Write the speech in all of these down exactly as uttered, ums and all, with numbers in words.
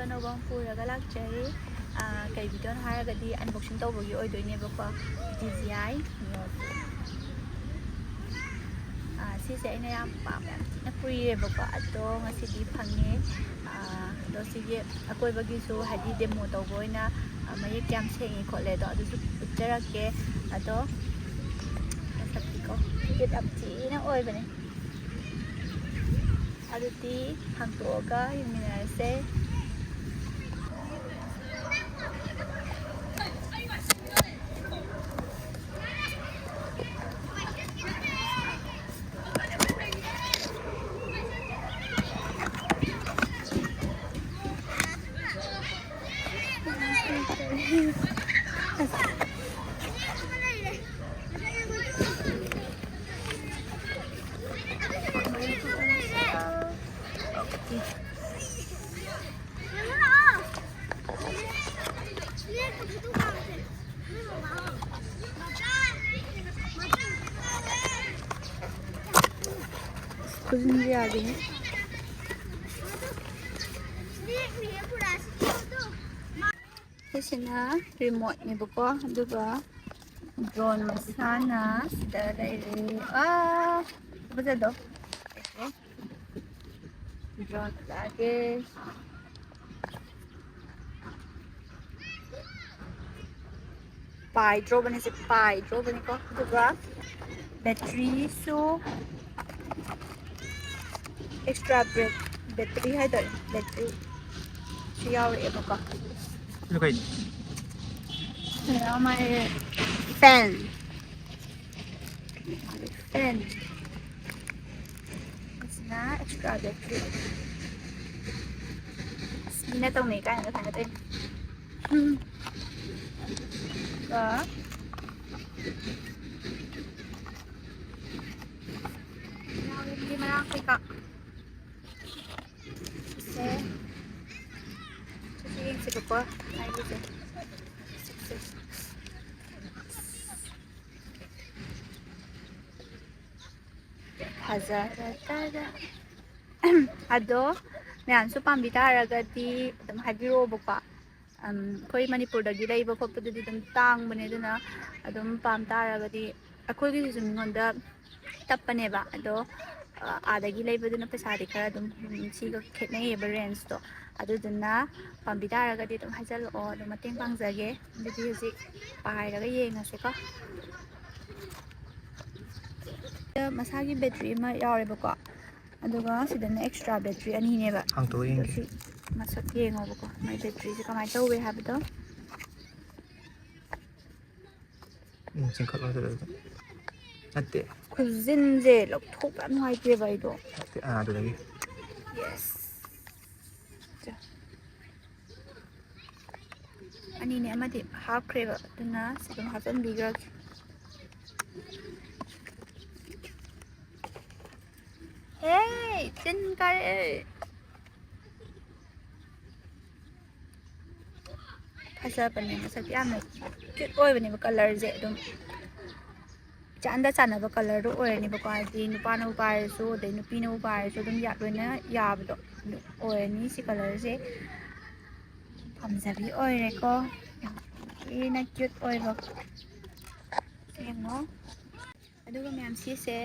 ꯑꯅꯧꯕ ꯑꯃ ꯄꯨꯔꯒ ꯂꯥꯛꯆꯔꯤ꯫ ꯑꯥ, ꯀꯩ ꯚꯤꯗꯤꯑꯣꯅꯣ ꯍꯥꯏꯔꯒꯗꯤ unboxing ꯇꯧꯕꯒꯤ ꯑꯣꯏꯗꯣꯏꯅꯦꯕꯀꯣ꯫ DJI Neo two꯫ ꯑꯥ, ꯁꯤꯁꯦ ꯑꯩꯅ ꯌꯥꯝ ꯄꯥꯝꯕ, ꯌꯥꯝ ꯊꯤꯅ ꯀꯨꯏꯔꯦꯕꯀꯣ꯫ ꯑꯗꯣ ꯉꯁꯤꯗꯤ ꯐꯪꯉꯦ꯫ ꯑꯥ, ꯑꯗꯣ ꯁꯤꯒꯤ ꯑꯀꯣꯏꯕꯒꯤꯁꯨ, ꯍꯥꯏꯗꯤ, demo ꯇꯧꯕ ꯑꯣꯏꯅ, ꯑꯥ, ꯃꯌꯦꯛ ꯀꯌꯥꯝ ꯁꯦꯡꯉꯤ ꯈꯣꯠꯂꯦꯗꯣ ꯑꯗꯨꯁꯨ ꯎꯠꯆꯔꯛꯀꯦ꯫ ꯑꯗꯣ ꯃꯁꯛꯇꯤꯀꯣ, cute ꯌꯥꯝ ꯊꯤꯅ ꯑꯣꯏꯕꯅꯦ꯫ ꯑꯗꯨꯗꯤ ꯍꯥꯡꯇꯣꯛꯑꯒ ꯌꯦꯡꯃꯤꯟꯅꯔꯁꯦ꯫ ꯈꯨꯖꯤꯟꯁꯦ ꯌꯥꯗꯦꯅꯦ꯫ ꯁꯤꯁꯤꯅ remoteꯅꯦꯕꯀꯣ, ꯑꯗꯨꯒ drone ꯃꯁꯥꯅ ꯁꯤꯗ ꯂꯩꯔꯦ꯫ ꯑꯥ, ꯐꯖꯗꯣ꯫ Drone ꯂꯥꯛꯑꯒꯦ꯫ ꯄꯥꯏꯗ꯭ꯔꯣꯕꯅꯦ, ꯁꯤ ꯄꯥꯏꯗ꯭ꯔꯣꯕꯅꯤꯀꯣ꯫ ꯑꯗꯨꯒ batteryꯁꯨ extra bre-, battery ꯍꯥꯏꯇꯥꯔꯦ, batteryꯁꯨ ꯌꯥꯎꯔꯛꯑꯦꯕꯀꯣ꯫ ꯑꯗꯨ ꯀꯩꯅꯣ? ꯌꯥꯎꯔꯝꯃꯦ꯫ Fan꯫ Fan꯫ ꯑꯁꯤꯅ extra battery꯫ ꯑꯁ, ꯃꯤꯅ ꯇꯧꯅꯩ ꯀꯥꯏꯅꯒ ꯊꯥꯒꯠꯇꯣꯏꯅꯦ꯫ ꯎꯝ꯫ ꯀ-, ꯃꯔꯥꯡ ꯀꯩꯀꯥ꯫ ꯁꯦ꯫ ꯁꯤ ꯌꯦꯡꯁꯤꯕꯀꯣ, ꯑꯩꯒꯤꯁꯦ꯫ ꯐꯖꯔꯦ꯫ ꯑꯗꯣ ꯃꯌꯥꯝꯁꯨ ꯄꯥꯝꯕꯤ ꯇꯥꯔꯒꯗꯤ ꯑꯗꯨꯝ ꯍꯥꯏꯕꯤꯔꯛꯑꯣꯕꯀꯣ꯫ ꯑꯩꯈꯣꯏ ꯃꯅꯤꯄꯨꯔꯗꯒꯤ ꯂꯩꯕ ꯈꯣꯠꯄꯗꯨꯗꯤ ꯑꯗꯨꯝ ꯇꯥꯡꯕꯅꯦ, ꯑꯗꯨꯅ ꯑꯗꯨꯝ ꯄꯥꯝ ꯇꯥꯔꯒꯗꯤ ꯑꯩꯈꯣꯏꯒꯤꯁꯨ ꯃꯤꯉꯣꯟꯗ ꯇꯞꯄꯅꯦꯕ꯫ ꯑꯗꯣ ꯑꯥꯗꯒꯤ ꯂꯩꯕꯗꯨꯅ ꯄꯩꯁꯥꯗꯤ ꯈꯔ ꯑꯗꯨꯝ ꯁꯤꯒ ꯈꯦꯠꯅꯩꯌꯦꯕ, ꯔꯦꯟꯖꯇꯣ꯫ ꯑꯗꯨꯗꯨꯅ ꯄꯥꯝꯕꯤ ꯇꯥꯔꯒꯗꯤ ꯑꯗꯨꯝ ꯍꯥꯏꯖꯜꯂꯛꯑꯣ, ꯑꯗꯨꯝ ꯃꯇꯦꯡ ꯄꯥꯡꯖꯒꯦ꯫ ꯑꯗꯨꯗꯤ ꯍꯧꯖꯤꯛ ꯄꯥꯏꯔꯒ ꯌꯦꯡꯉꯁꯤꯀꯣ꯫ ꯃꯁꯥꯒꯤ ꯕꯦꯇ꯭ꯔꯤ ꯑꯃ ꯌꯥꯎꯔꯦꯕꯀꯣ, ꯑꯗꯨꯒ ꯁꯤꯗꯅ ꯑꯦꯛꯁꯇ꯭ꯔꯥ ꯕꯦꯇ꯭ꯔꯤ ꯑꯅꯤꯅꯦꯕ꯫ ꯍꯥꯡꯇꯣꯛꯑ ꯌꯦꯡꯒꯦ꯫ ꯁꯤ ꯃꯁꯛ ꯌꯦꯡꯉꯣꯕꯀꯣ, ꯃꯥꯏ ꯕꯦꯇ꯭ꯔꯤꯁꯦ ꯀꯃꯥꯏꯅ ꯇꯧꯋꯦ ꯍꯥꯏꯕꯗꯣ꯫ ꯎꯝ, ꯆꯤꯡꯈꯠꯂꯣ ꯑꯗꯨꯗ꯫ ꯅꯠꯇꯦ꯫ ꯈꯨꯖꯤꯟꯁꯦ ꯂꯧꯊꯣꯛꯄ ꯌꯥꯝ ꯅꯨꯡꯉꯥꯏꯇꯦꯕ ꯑꯩꯗꯣ꯫ ꯅꯠꯇꯦ, ꯑꯥ, ꯑꯗꯨꯗꯒꯤ꯫ ꯌꯦꯁ꯫ ꯑꯅꯤꯅꯦ, ꯑꯃꯗꯤ ꯍꯥꯞꯈ꯭ꯔꯦꯕ, ꯑꯗꯨꯅ ꯁꯤ ꯑꯗꯨꯝ ꯍꯥꯞꯆꯤꯟꯕꯤꯈ꯭ꯔꯒꯦ꯫ ꯍꯦ, ꯇꯤꯟ ꯀꯥꯔꯛꯑꯦ꯫ ꯐꯖꯕꯅꯦ, ꯃꯁꯛꯇꯤ ꯌꯥꯝꯅ ꯀ꯭ꯌꯨꯠ ꯑꯣꯏꯕꯅꯦꯕ, ꯀꯂꯔꯁꯦ ꯑꯗꯨꯝ ꯏꯆꯥꯟꯗ ꯆꯥꯟꯅꯕ ꯀꯂꯔꯗꯣ ꯑꯣꯏꯔꯅꯦꯕꯀꯣ꯫ ꯍꯥꯏꯗꯤ ꯅꯨꯄꯥꯅꯕꯨ ꯄꯥꯏꯔꯁꯨ, ꯑꯗꯩ ꯅꯨꯄꯤꯅꯕꯨ ꯄꯥꯏꯔꯁꯨ ꯑꯗꯨꯝ ꯌꯥ-, ꯂꯣꯏꯅ ꯌꯥꯕꯗꯣ ꯑꯣꯏꯔꯅꯤ꯫ ꯁꯤ ꯀꯂꯔꯁꯦ ꯌꯥꯝ ꯄꯥꯝꯖꯕꯤ ꯑꯣꯏꯔꯦꯀꯣ꯫ ꯌꯥꯝ ꯊꯤꯅ ꯀ꯭ꯌꯨꯠ ꯑꯣꯏꯕ꯫ ꯌꯦꯡꯉꯣ꯫ ꯑꯗꯨꯒ ꯃꯌꯥꯝ ꯁꯤꯁꯦ,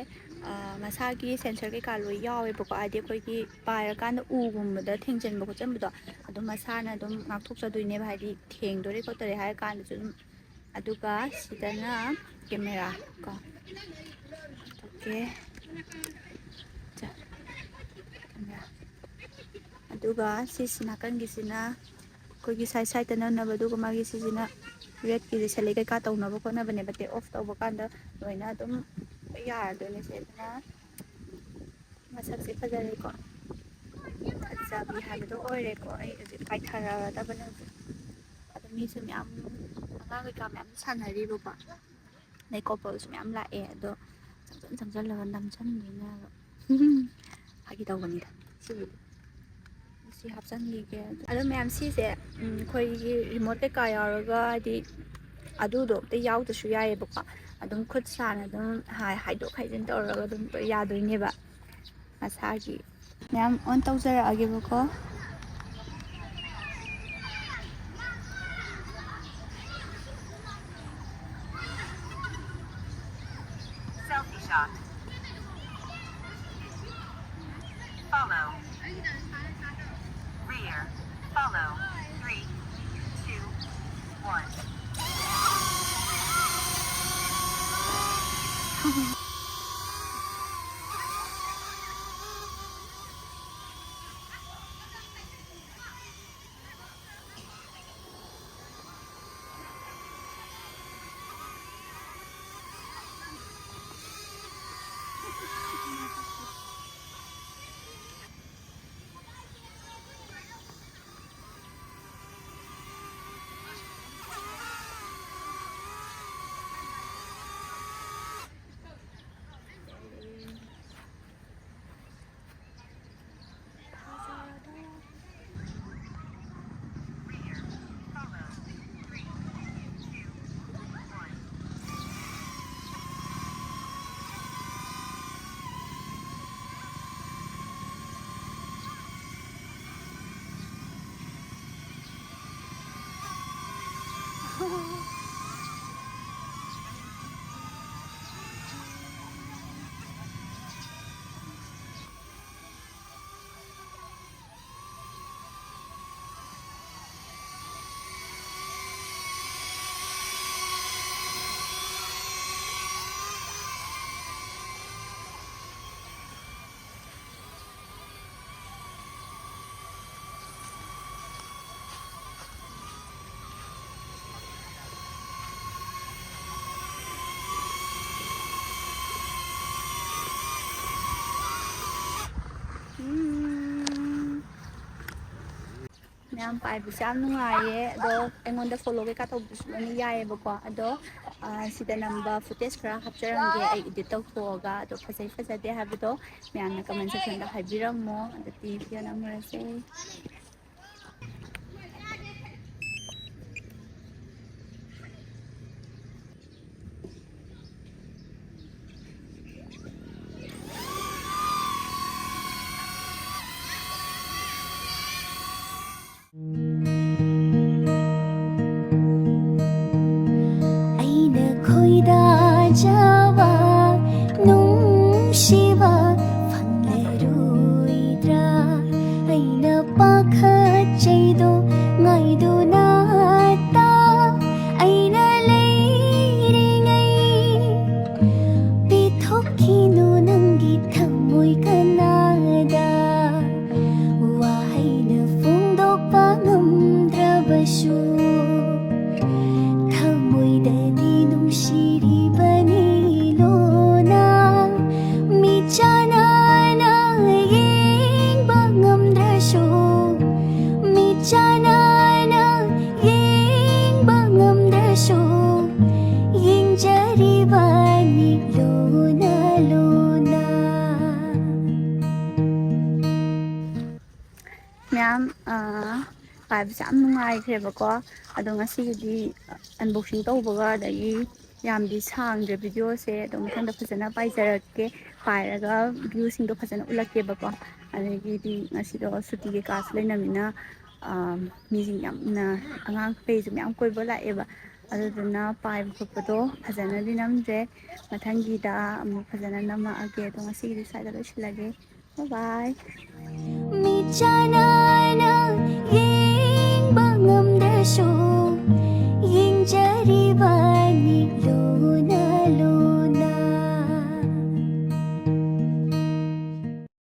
ꯑ, ꯃꯁꯥꯒꯤ ꯁꯦꯟꯁꯔ ꯀꯩꯀꯥ ꯂꯣꯏ ꯌꯥꯎꯋꯦꯕꯀꯣ꯫ ꯍꯥꯏꯗꯤ ꯑꯩꯈꯣꯏꯒꯤ ꯄꯥꯏꯔꯀꯥꯟꯗ ꯎꯒꯨꯝꯕꯗ ꯊꯦꯡꯖꯤꯟꯕ ꯈꯣꯠꯆꯟꯕꯗꯣ, ꯑꯗꯨꯝ ꯃꯁꯥꯅ ꯑꯗꯨꯝ ꯉꯥꯛꯊꯣꯛꯆꯗꯣꯏꯅꯦꯕ꯫ ꯍꯥꯏꯗꯤ ꯊꯦꯡꯗꯣꯔꯦ ꯈꯣꯠꯇꯣꯔꯦ ꯍꯥꯏꯔ ꯀꯥꯟꯗꯁꯨ ꯑꯗꯨꯝ꯫ ꯑꯗꯨꯒ ꯁꯤꯗꯅ ꯀꯦꯃꯦꯔꯥ ꯀꯣ꯫ ꯑꯣꯀꯦ꯫ ꯆꯥ꯫ ꯀꯦꯃꯦꯔꯥ꯫ ꯑꯗꯨꯒ ꯁꯤꯁꯤ ꯅꯥꯀꯟꯒꯤꯁꯤꯅ ꯑꯩꯈꯣꯏꯒꯤ ꯁꯥꯏꯠ ꯁꯥꯏꯠꯇ ꯅꯝꯅꯕ, ꯑꯗꯨꯒ ꯃꯥꯒꯤ ꯁꯤꯁꯤꯅ ꯔꯦꯠꯀꯤꯁꯦ ꯁꯦꯂꯦꯛ ꯀꯩꯀꯥ ꯇꯧꯅꯕ ꯈꯣꯠꯅꯕꯅꯦꯕ꯫ ꯇꯦꯛ ꯑꯣꯐ ꯇꯧꯕ ꯀꯥꯟꯗ ꯂꯣꯏꯅ ꯑꯗꯨꯝ ꯌꯥꯔꯗꯣꯏꯅꯦ ꯁꯦ꯫ ꯑꯗꯨꯅ ꯃꯁꯛꯁꯦ ꯐꯖꯔꯦꯀꯣ꯫ ꯐꯖꯕꯤ ꯍꯥꯏꯕꯗꯣ ꯑꯣꯏꯔꯦꯀꯣ꯫ ꯑꯩ ꯍꯧꯖꯤꯛ ꯄꯥꯏꯊꯔꯛꯑꯗꯕꯅꯦ ꯍꯧꯖꯤꯛ꯫ ꯑꯗꯣ ꯃꯤꯁꯨ ꯃꯌꯥꯝ, ꯑꯉꯥꯡ ꯀꯩꯀꯥ ꯃꯌꯥꯝ ꯁꯥꯟꯅꯔꯤꯕꯀꯣ꯫ ꯑꯗꯩ ꯀꯣꯄꯜꯁꯨ ꯃꯌꯥꯝ ꯂꯥꯛꯑꯦ꯫ ꯑꯗꯣ ꯆꯪꯁꯟ ꯆꯪꯁꯜꯂꯒ ꯅꯝꯁꯟꯗꯣꯏꯅꯦ ꯍꯥꯏꯕ꯫ ꯐꯥꯒꯤ ꯇꯧꯕꯅꯤꯗ꯫ ꯁꯤꯕꯨꯗꯤ ꯁꯤ ꯍꯥꯞꯆꯟꯈꯤꯒꯦ꯫ ꯑꯗꯣ ꯃꯌꯥꯝ ꯁꯤꯁꯦ, ꯎꯝ, ꯑꯩꯈꯣꯏꯒꯤ ꯔꯤꯃꯣꯠ ꯀꯩꯀꯥ ꯌꯥꯎꯔꯒ, ꯍꯥꯏꯗꯤ ꯑꯗꯨꯗꯣ ꯑꯝꯇ ꯌꯥꯎꯗ꯭ꯔꯁꯨ ꯌꯥꯏꯑꯕꯀꯣ꯫ ꯑꯗꯨꯝ ꯈꯨꯠ ꯁꯥꯅ ꯑꯗꯨꯝ ꯍꯥꯏ-, ꯍꯥꯏꯗꯣꯛ ꯍꯥꯏꯖꯤꯟ ꯇꯧꯔꯒ ꯑꯗꯨꯝ ꯌꯥꯗꯣꯏꯅꯦꯕ꯫ ꯃꯁꯥꯒꯤ ꯃꯌꯥꯝ ꯑꯣꯟ ꯇꯧꯖꯔꯛꯑꯒꯦꯕꯀꯣ꯫ Selfie shot. Follow. Rear. Follow. Three, two, one. ꯎꯝ꯫ ꯃꯌꯥꯝ ꯄꯥꯏꯕꯁꯦ ꯌꯥꯝ ꯅꯨꯡꯉꯥꯏꯌꯦ꯫ ꯑꯗꯣ ꯑꯩꯉꯣꯟꯗ ꯐꯣꯂꯣ ꯀꯩꯀꯥ ꯇꯧꯕꯁꯨ ꯂꯣꯏꯅ ꯌꯥꯏꯌꯦꯕꯀꯣ꯫ ꯑꯗꯣ, ꯑ, ꯁꯤꯗ ꯅꯝꯕ ꯐꯨꯇꯦꯖ ꯈꯔ ꯍꯥꯞꯆꯔꯝꯒꯦ ꯑꯩ ꯏꯗꯤꯠ ꯇꯧꯊꯣꯛꯑꯒ꯫ ꯑꯗꯣ ꯐꯖꯩ ꯐꯖꯗꯦ ꯍꯥꯏꯕꯗꯣ ꯃꯌꯥꯝꯅ ꯀꯃꯦꯟ ꯁꯦꯛꯁꯟꯗ ꯍꯥꯏꯕꯤꯔꯝꯃꯣ꯫ ꯑꯗꯨꯗꯤ ꯚꯤꯗꯤꯑꯣ ꯅꯝꯃꯨꯔꯁꯦ꯫ ꯆꯥꯕ ꯅꯨꯡꯁꯤꯕ ꯐꯪꯂꯔꯣꯏꯗ꯭ꯔꯥ? ꯑꯩꯅ ꯄꯥꯈꯠꯆꯩꯗꯣ ꯉꯥꯏꯗꯨꯅ ꯇꯥ ꯑꯩꯅ ꯂꯩꯔꯤꯉꯩ ꯄꯤꯊꯣꯛꯈꯤꯅꯨ ꯅꯪꯒꯤ ꯊꯃꯣꯏ ꯀꯅꯥꯗ꯫ ꯋꯥꯍꯩꯅ ꯐꯣꯡꯗꯣꯛꯄ ꯉꯝꯗ꯭ꯔꯕꯁꯨ ꯊꯃꯣꯏꯗꯗꯤ ꯅꯨꯡꯁꯤꯔꯤꯕꯅꯤ ꯂꯣꯅ꯫ ꯃꯤꯠꯆꯥꯟꯅꯅ ꯌꯦꯡꯕ ꯉꯝꯗ꯭ꯔꯁꯨ ꯃꯤꯠꯆꯥꯟꯅꯅ ꯌꯦꯡꯕ ꯉꯝꯗ꯭ꯔꯁꯨ ꯌꯦꯡꯖꯔꯤꯕꯅꯤ ꯂꯣꯅ ꯂꯣꯅ꯫ ꯃꯌꯥꯝ, ꯑꯥ, ꯄꯥꯏꯕꯁꯦ ꯌꯥꯝ ꯅꯨꯡꯉꯥꯏꯈ꯭ꯔꯦꯕꯀꯣ꯫ ꯑꯗꯣ ꯉꯁꯤꯒꯤꯗꯤ unboxing ꯇꯧꯕꯒ ꯑꯗꯒꯤ ꯌꯥꯝꯗꯤ ꯁꯥꯡꯗ꯭ꯔꯦ videoꯁꯦ꯫ ꯑꯗꯣ ꯃꯊꯪꯗ ꯐꯖꯅ ꯄꯥꯏꯖꯔꯛꯀꯦ, ꯄꯥꯏꯔꯒ viewꯁꯤꯡꯗꯣ ꯐꯖꯅ ꯎꯠꯂꯛꯀꯦꯕꯀꯣ꯫ ꯑꯗꯒꯤꯗꯤ ꯉꯁꯤꯗꯣ ꯁꯨꯇꯤ ꯀꯩꯀꯥꯁꯨ ꯂꯩꯅꯃꯤꯅ, ꯑꯥ, ꯃꯤꯁꯤꯡ ꯌꯥꯝꯅ, ꯑꯉꯥꯡ ꯀꯩꯁꯨ ꯃꯌꯥꯝ ꯀꯣꯏꯕ ꯂꯥꯛꯑꯦꯕ꯫ ꯑꯗꯨꯗꯨꯅ ꯄꯥꯏꯕ ꯈꯣꯠꯄꯗꯣ ꯐꯖꯅꯗꯤ ꯅꯝꯗ꯭ꯔꯦ꯫ ꯃꯊꯪꯒꯤꯗ ꯑꯃꯨꯛ ꯐꯖꯅ ꯅꯝꯃꯛꯑꯒꯦ꯫ ꯑꯗꯣ ꯉꯁꯤꯒꯤꯗꯤ ꯁ꯭ꯋꯥꯏꯗ ꯂꯣꯏꯁꯤꯜꯂꯒꯦ꯫ Bye bye꯫ ꯃꯤꯠꯆꯥꯟꯅ